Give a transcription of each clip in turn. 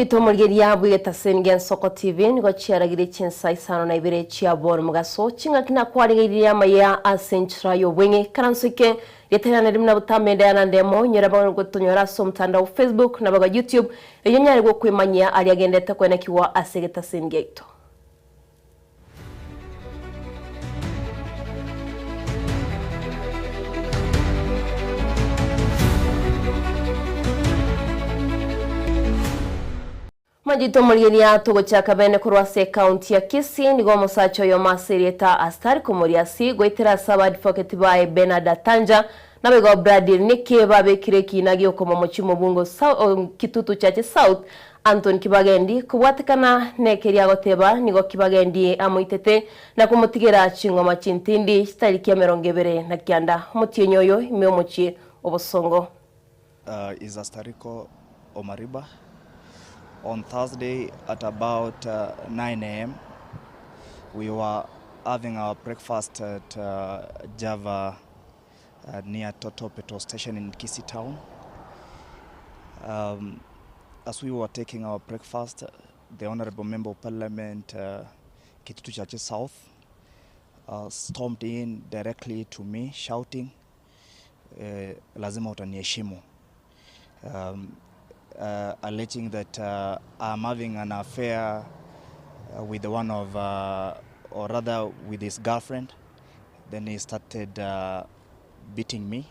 Omojito omorigeria bw'egetaseni gia Nsoko TV nigo chiaragire chinsa isano na ibere chia bono mogaso, ching'aki nakwaregeirie amaya ase enchera y'obweng'e. Ikaranso eke riaterana rimo na botambe ende yana ndemo, inyore abagotonyora ase omotandao o Facebook na boigo YouTube, erio onyare gokwemanyia aria agenderete koenekigwa ase egetaseni giaito. Majito omorigeria togochaka bene korwa ase ekaunti ya Kisii nigo omosacha oyomo ase erieta Astariko Moriasi goetera ase abaadvocate baye Bernard Atanja naboigo Bradil Niki babekire ekiina giokomomochia omobunge o Kitutu Chache South Anthony Kibagendi kobwatekana nekeria agoteba nigo Kibagendi amoitete na komotigera ching'oma chintindi chitariki 29 omotienyi oyo ime omochie obosongo. Is Astariko Omariba On Thursday at about 9am we were having our breakfast at Java near Toto petrol station in Kisii town. Um, as we were taking our breakfast, the Honorable Member of Parliament, uh, Kitutu Chache South, uh, stormed in directly to me shouting, uh, lazima utaniheshimu. Um, uh, alleging that uh, I'm having an affair uh, with one of, uh, or rather with his girlfriend. Then he started uh, beating me.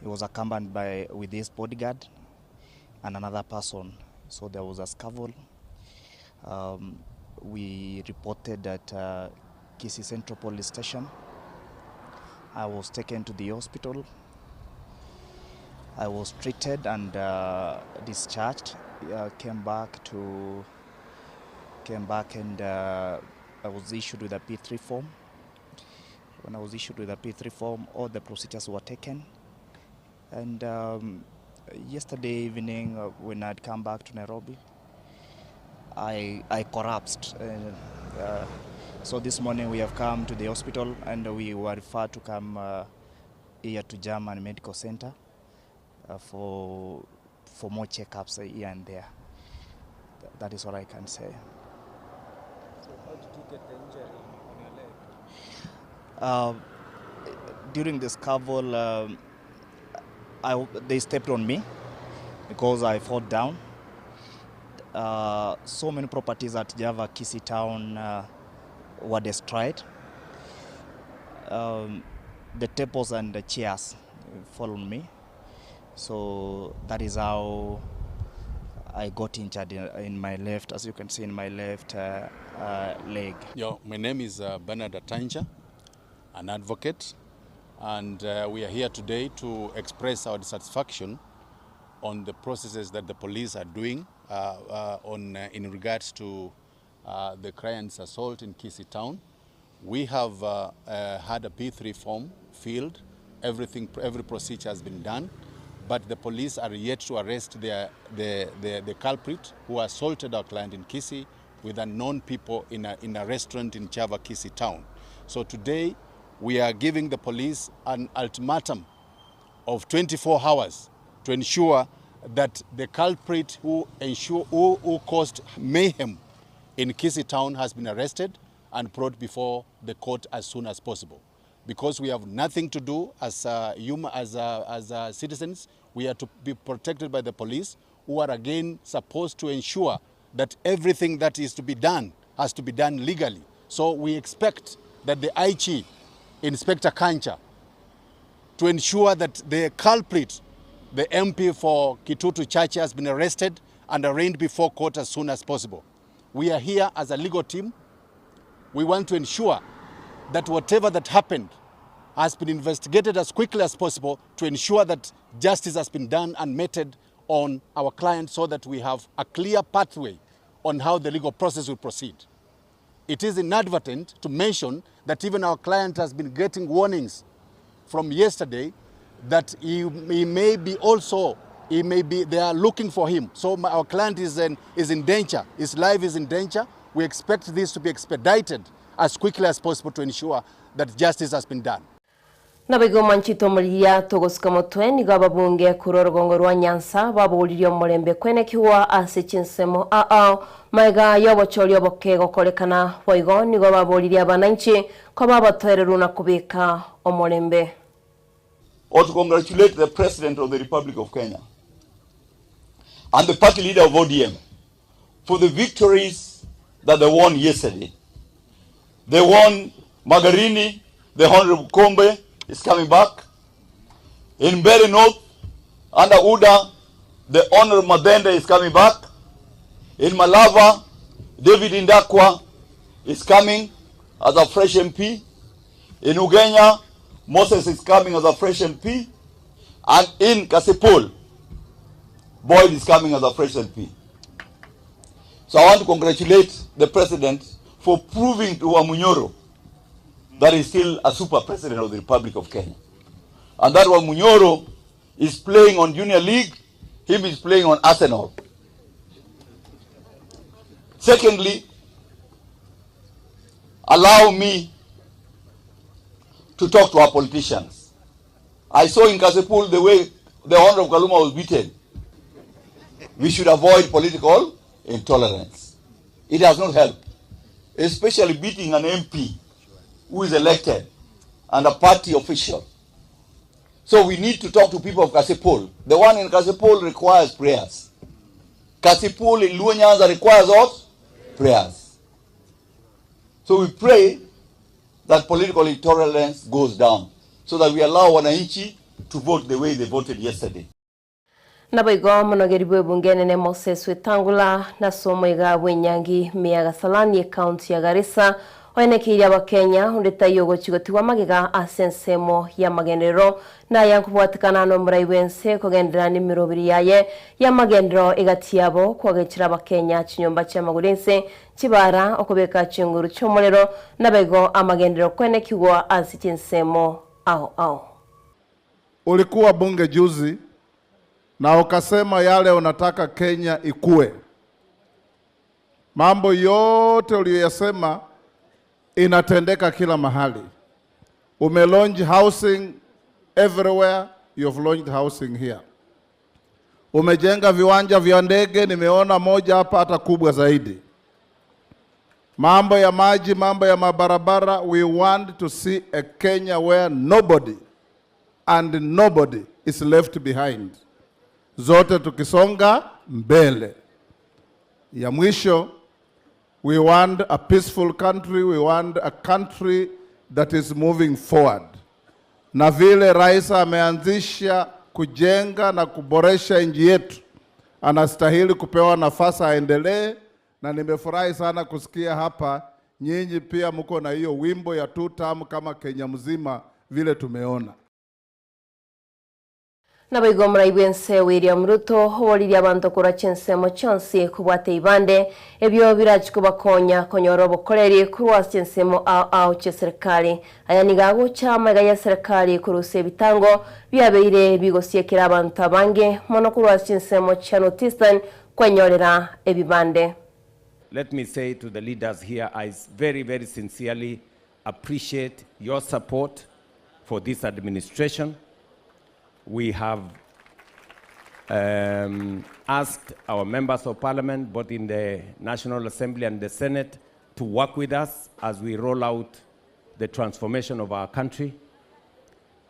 He was accompanied by with his bodyguard and another person. So there was a scuffle. Um, we reported at uh, Kisii Central Police Station. I was taken to the hospital. I was treated and uh, discharged. Uh, came back to came back and uh, I was issued with a P3 form. When I was issued with a P3 form, all the procedures were taken. And um, yesterday evening, uh, when I'd come back to Nairobi, I, I collapsed. Uh, uh, so this morning we have come to the hospital and we were referred to come uh, here to German Medical Center uh, for, for more checkups here and there. Th- that is all I can say. So how did you get the injury on your leg? Uh, during the scuffle, um, I, they stepped on me because I fell down. Uh, so many properties at Java Kisii town uh, were destroyed. Um, the tables and the chairs followed me. So that is how I got injured in, in my left, as you can see in my left uh, uh, leg. Yeah, my name is uh, Bernard Atanja, an advocate, and uh, we are here today to express our dissatisfaction on the processes that the police are doing uh, uh, on, uh, in regards to uh, the client's assault in Kisii town. We have uh, uh, had a P3 form filled, everything, every procedure has been done, but the police are yet to arrest their, the, the, the culprit who assaulted our client in Kisii with unknown people in a, in a restaurant in Chava, Kisii town. So today, we are giving the police an ultimatum of 24 hours to ensure that the culprit who, ensure, who, who caused mayhem in Kisii town has been arrested and brought before the court as soon as possible. Because we have nothing to do as, uh, human, as, uh, as uh, citizens, we are to be protected by the police who are again supposed to ensure that everything that is to be done has to be done legally. So we expect that the IG, Inspector Kancha, to ensure that the culprit, the MP for Kitutu Church, has been arrested and arraigned before court as soon as possible. We are here as a legal team. We want to ensure that whatever that happened has been investigated as quickly as possible to ensure that justice has been done and meted on our client so that we have a clear pathway on how the legal process will proceed. It is inadvertent to mention that even our client has been getting warnings from yesterday that he, he may be also, he may be, they are looking for him. So my, our client is in, is in danger. His life is in danger. We expect this to be expedited as quickly as possible to ensure that justice has been done. Naboigo mwanchete omorigia togosuka motwe, nigo ababunge korwa orogongo rwa Nyanza baboririe omorembe kwenekigwa ase chinsemo ao magega y'obochori oboke gokorekana. Boigo nigo baboririe abananchi koba abatoereru na kobeka omorembe. Or to congratulate the President of the Republic of Kenya and the party leader of ODM for the victories that they won yesterday. They won Magarini, the Honorable Kombe is coming back. In Mbeere North, under UDA, the Honorable Madende is coming back. In Malava, David Indakwa is coming as a fresh MP. In Ugenya, Moses is coming as a fresh MP. And in Kasipul, Boyd is coming as a fresh MP. So I want to congratulate the president for proving to Wamunyoro that he's still a super president of the Republic of Kenya. And that Wamunyoro is playing on Junior League, him is playing on Arsenal. Secondly, allow me to talk to our politicians. I saw in Kasipul the way the Honorable Kaluma was beaten. We should avoid political intolerance. It does not help, especially beating an MP who is elected and a party official. So we need to talk to people of Kasipul. The one in Kasipul requires prayers. Kasipul in Luo Nyanza requires what? Prayers. So we pray that political intolerance goes down so that we allow wananchi to vote the way they voted yesterday. Naboigo omonogeri bw'ebunge enene Moses Wetangula nase omoiga bw'enyangi Meya Gasalani ekaunti ya Garissa oenekeirie abakenya onde taiyo ogochia gotigwa magega ase ensemo y'amagenderero na aya nkobwatekana nomorai bw'ense kogenderera nemeroberi yaye y'amagenderero egati yabo kwagechera abakenya chinyomba chi'amagoro ense chibara okobeka chinguru chi'omorero naboigo amagenderero kwenekigwa ase chinsemo ao ao. Ulikuwa bunge juzi na ukasema yale unataka Kenya ikue. Mambo yote uliyoyasema inatendeka kila mahali. Umelaunch housing everywhere, you've launched housing here. Umejenga viwanja vya ndege, nimeona moja hapa hata kubwa zaidi. Mambo ya maji, mambo ya mabarabara, we want to see a Kenya where nobody and nobody is left behind. Zote tukisonga mbele. Ya mwisho, we want a peaceful country, we want a country that is moving forward. Na vile rais ameanzisha kujenga na kuboresha nchi yetu, anastahili kupewa nafasi aendelee, na nimefurahi sana kusikia hapa nyinyi pia mko na hiyo wimbo ya two term kama Kenya mzima vile tumeona. Naboigo omorai bw'ense William Ruto oboririe abanto korwa chinsemo chionsi kobwata ebibande ebio birachi kobakonya konyora obokoreri korwa ase chinsemo ao ao chi'eserikali. Aya nigo agocha amaiga y'eserikali korusia ebitango biabeire bigosiekera abanto abange mono korwa ase chinsemo chia North Eastern kwenyorera ebibande. Let me say to the leaders here, I very, very sincerely appreciate your support for this administration. We have asked our members of parliament, both in the National Assembly and the Senate, to work with us as we roll out the transformation of our country.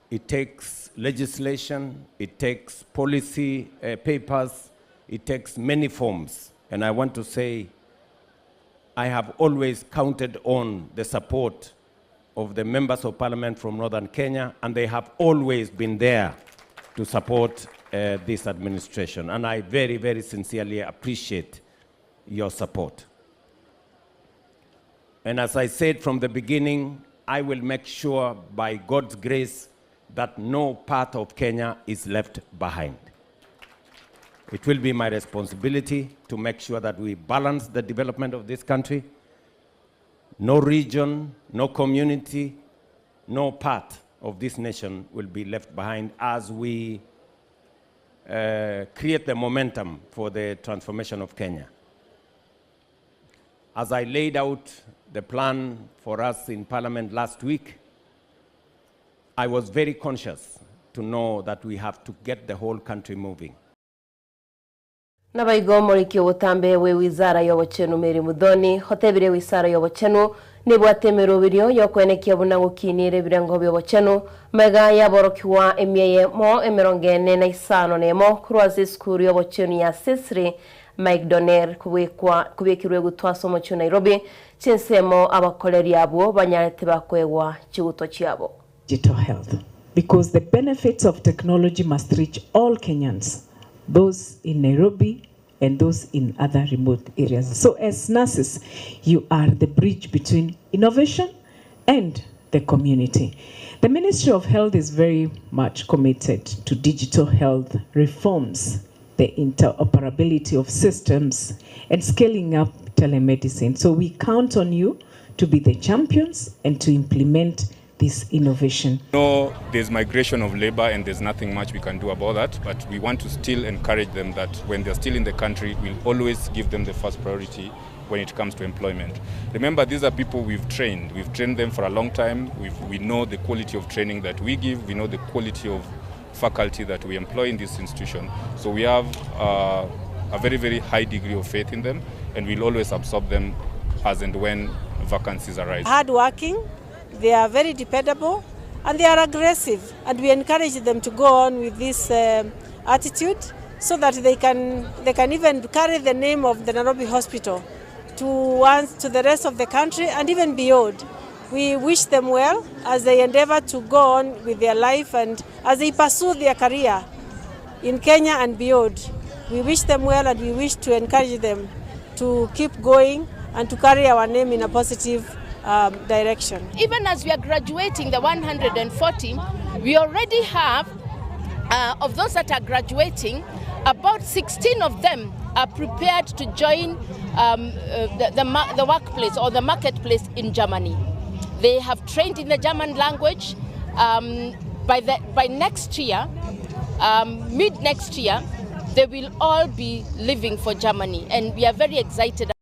It takes legislation, it takes policy papers, it takes many forms. And I want to say, I have always counted on the support of the members of parliament from Northern Kenya, and they have always been there to support this administration. And I very, very sincerely appreciate your support. And as I said from the beginning, I will make sure by God's grace that no part of Kenya is left behind. It will be my responsibility to make sure that we balance the development of this country. No region, no community, no part of this nation will be left behind as we create the momentum for the transformation of Kenya. As I laid out the plan for us in Parliament last week, I was very conscious to know that we have to get the whole country moving. Naboigo omoriki obotambe bwe wizara y'obochenu Mary Muthoni otebire wizara y'obochenu nebwate emeroberio y'okoenekia buna gokinia ebirengo bi'obochenu magega y'aborokigwa emia eyemo emerongo ene na isano nemo korwa ase esukuru y'obochenu ya Sisri Mike Doner kobekwa kobekirwe egutwa ase omochie o Nairobi chinsemo abakoreri abwo banyarete bakoegwa chigutwa chiabo. Digital health because the benefits of technology must reach all Kenyans, those in Nairobi and those in other remote areas. So as nurses, you are the bridge between innovation and the community. The Ministry of Health is very much committed to digital health reforms, the interoperability of systems, and scaling up telemedicine. So we count on you to be the champions and to implement this innovation. No, there's migration of labor and there's nothing much we can do about that, but we want to still encourage them that when they're still in the country, we'll always give them the first priority when it comes to employment. Remember, these are people we've trained. We've trained them for a long time. We've, we know the quality of training that we give. We know the quality of faculty that we employ in this institution. So we have a very, very high degree of faith in them, and we'll always absorb them as and when vacancies arise. Hardworking, they are very dependable, and they are aggressive. And we encourage them to go on with this attitude so that they can, they can even carry the name of the Nairobi Hospital to, once, to the rest of the country and even beyond. We wish them well as they endeavor to go on with their life and as they pursue their career in Kenya and beyond. We wish them well and we wish to encourage them to keep going and to carry our name in a positive direction. Even as we are graduating the 140, we already have, of those that are graduating, about 16 of them are prepared to join the workplace or the marketplace in Germany. They have trained in the German language. By next year, mid next year, they will all be leaving for Germany, and we are very excited.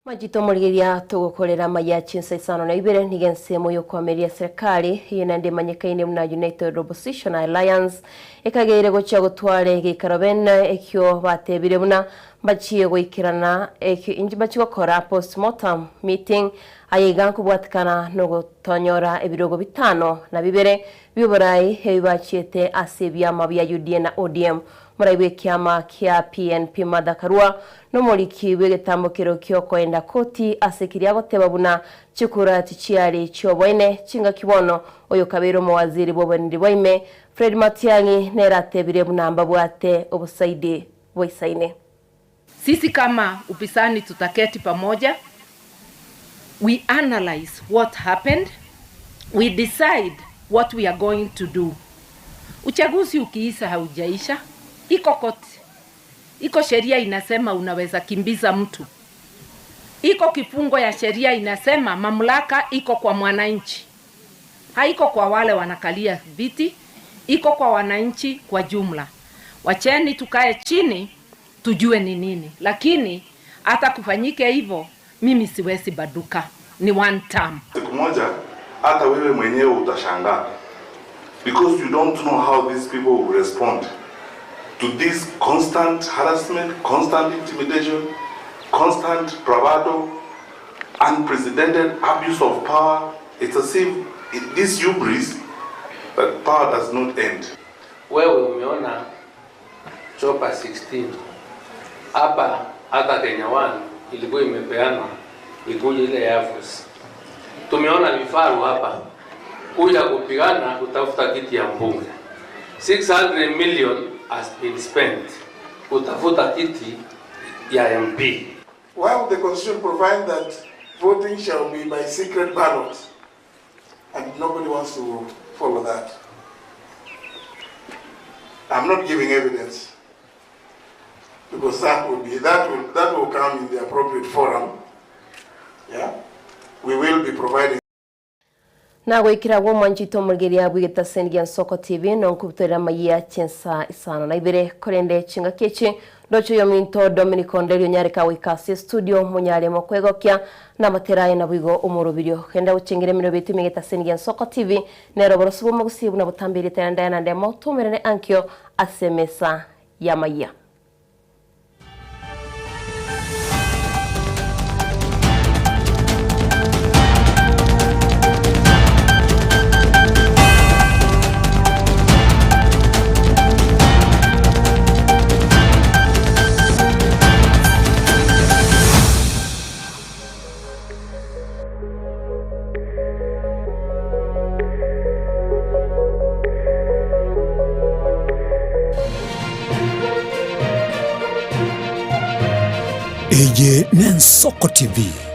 Majito omorigereria togokorera amaya chinsa isano na ibere nigo ensemo y'okoamereria serikali eye naende emanyekaine buna United Opposition Alliance ekageire gochia gotwara egeikaro bene ekio batebire buna mbachie goikerana ekio inche mbachie gokora postmortem meeting aye iga nkobwatikana nogotonyora ebirogo bitano na bibere bioborai ebi bachiete ase ebiama bia UDA na ODM Morai bw'ekiama kia PNP Martha Karua nomoriki bw'egetambokero ki'okoenda koti ase keria agoteba buna chikura tichiari chioboene chingaki bono oyokabeire omowaziri bw'oborendi bwa ime Fred Matiang'i nere atebire buna mbabwate obosaidi boisaine. Sisi kama upisani tutaketi pamoja, we analyze what happened, we decide what we are going to do. Uchaguzi ukiisha haujaisha, iko koti, iko sheria inasema unaweza kimbiza mtu, iko kifungo ya sheria inasema mamlaka iko kwa mwananchi, haiko kwa wale wanakalia viti, iko kwa wananchi kwa jumla. Wacheni tukae chini tujue ni nini, lakini hata kufanyike hivyo mimi siwezi baduka, ni one term. Siku moja hata wewe mwenyewe utashangaa because you don't know how these people will respond to this constant harassment, constant intimidation, constant bravado, unprecedented abuse of power. It's as if this hubris that power does not end. Wewe umeona chopa 16 hapa, hata Kenya 1 ilikuwa imepeanwa ikuje ile Air Force. Tumeona vifaru hapa kuja kupigana kutafuta kiti ya mbunge. 600 million has been spent kutafuta kiti ya MP. While the constitution provides that voting shall be by secret ballot, and nobody wants to follow that. I'm not giving evidence because that will come in the appropriate forum. Yeah, we will be providing. Nagoikira gwo mwanchito omorigeria bw'egetaseni gia Nsoko TV nonkobutorera amayia chinsa isano na ibere korende chingaki echi. Ndoche oyominto Dominic Onderi onyareka goika ase estudio monyare mokwegokia namatera aye naboigo omorobirio. Genda gochengera emerero yaito ime egetaseni gia Nsoko TV nero oboroso bw'omogusii buna botambe erieta riane Diana Ndemo toumerane ankio ase emesa y'amayia. Eye n'Ensoko TV.